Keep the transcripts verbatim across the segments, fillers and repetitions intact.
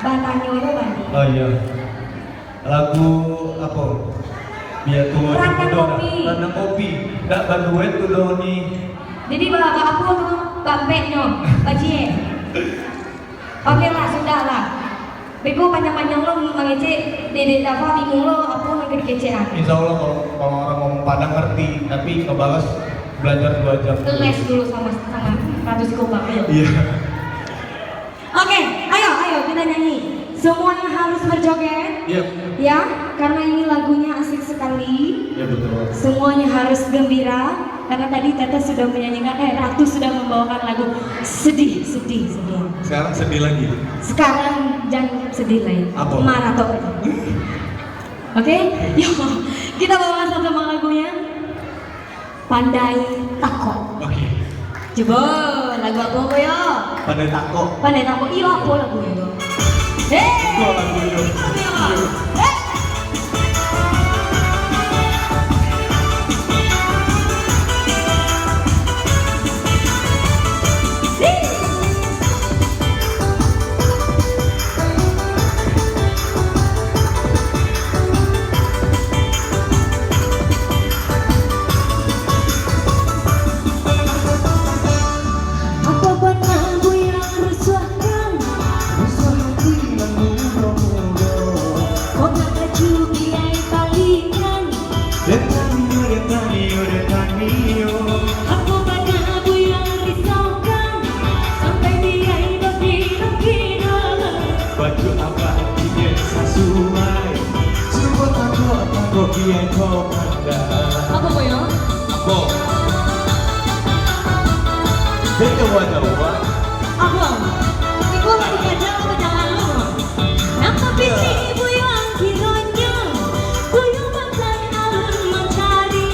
Batanyo yo, Bang. Oh, iyo. Lagu apo? Bia tuo Randang Kopi. Randang Kopi. Ndak baduet tu doh ni. Jadi, ba-, ba-, apo tu? Bampeknyo, bajiek. Oke lah, sudah lah. Beko panjang-panjang lo mangecek, Dedek Dafa bingung lo, apo nan ka dikecek ah. Insya Allah, kalau, kalau orang ngomong Padang ngerti, tapi ngebalas belajar dua jam. Les dulu sama, sama Ratu Sikobak, ayo. Iya. Oke, ayo, ayo, kita nyanyi. Semuanya harus berjoget. Iya. Ya, karena ini lagunya asik sekali. Iya, betul. Semuanya harus gembira, karena tadi Teteh sudah menyanyikan, eh, Ratu sudah membawakan lagu sedih, sedih, sedih. Sekarang sedih lagi. Sekarang jangan sedih lagi. Apa? Marah toh. Oke, yuk, kita bawa sama-sama lagunya. Pandai Takok. Oke. Cubo, lagu apo, Buyo? Pandai Takok. Pandai Takok, iyo, apo lagu itu? Hei! Iko lagu itu. Iko lagu itu. Hei! Apo bana Buyuang rusuahkan? Rusuah hati nan mudo-mudo. Kok nak baju biai balikan? Detanio, detanio, detanio. Apo bana Buyuang risaukan? Sampai biai bakiro-kiro. Baju apo nan sasuai? Cubo takok-takok biai ko pandai. Apo, Buyo? Apo? Beko wadah, Wak. Apo? Iko lagi kaja apo jalan lo? Napa pitih Buyuang kironyo? Buyuang pantai alun mancari.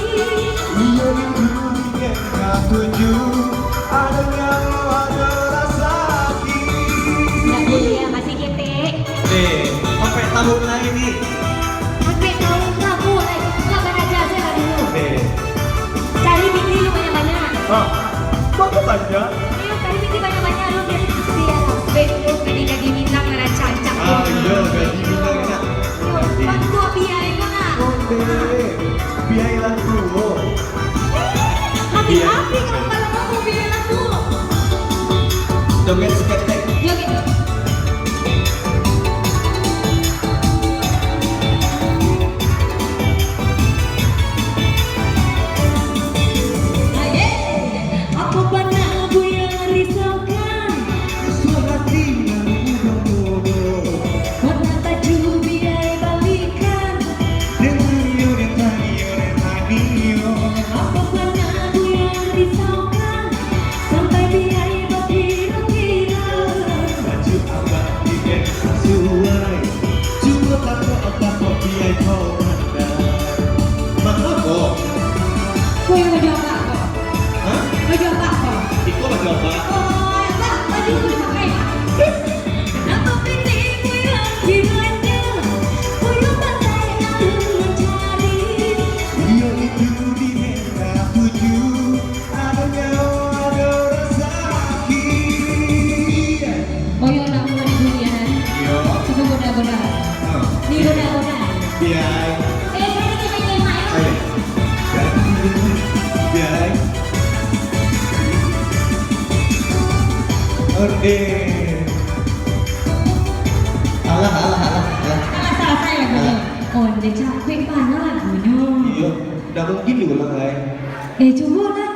Iyo itu nian katuju, ado nyawa ado rasaki. Ndak buliah, masih ketek. Eh, sampai tahun lain ni. Sampai tahun kamu, eh, nggak belajar saya dulu. Eh. Cari bini lu banyak-banyak. Ah, kok aku tanya? Iya, cari bini banyak-banyak, lu biar, biar, biar lu jadi, jadi bintang mana cancak. Ah, iya, jadi bintang enak. Yo, bantu biaya kau nak. Konde, biaya lah tu. Hati-hati kalau, kalau ngomong biaya lah tu. Joget seketek. Joget. Aye, apo bana Buyuang risaukan? Rusuah hati nan mudo-mudo. Warna baju biai balikan. Detanio, detanio, detanio. Apo bana Buyuang risaukan? Sampai biai bakiro-kiro. Baju apo nan sasuai? Cubo takok-takok biai ko pandai. Mak apo? Ko yang baju apo ko? Hah? Baju apo ko? Iko baju apo? Oh, alah, baju ko dipakai. Napa pitih Buyuang kironyo? Buyuang pantai alun mancari. Iyo itu nian katuju. Ado nyawa, ado rasaki. Oh, iyo, nak mulai bunyi, eh? Iyo. Cubo goda-goda. Ah. Ni goda-goda. Biai. Eh, tadi kita nyemak, eh. Ayo. Biai. Ode. Alah, alah, alah, alah. Salah, salah, salah lagunyo. Alah. Onde capek bana lagunyo. Iyo, ndak mungkin diulang, ai. Eh, cubo lah,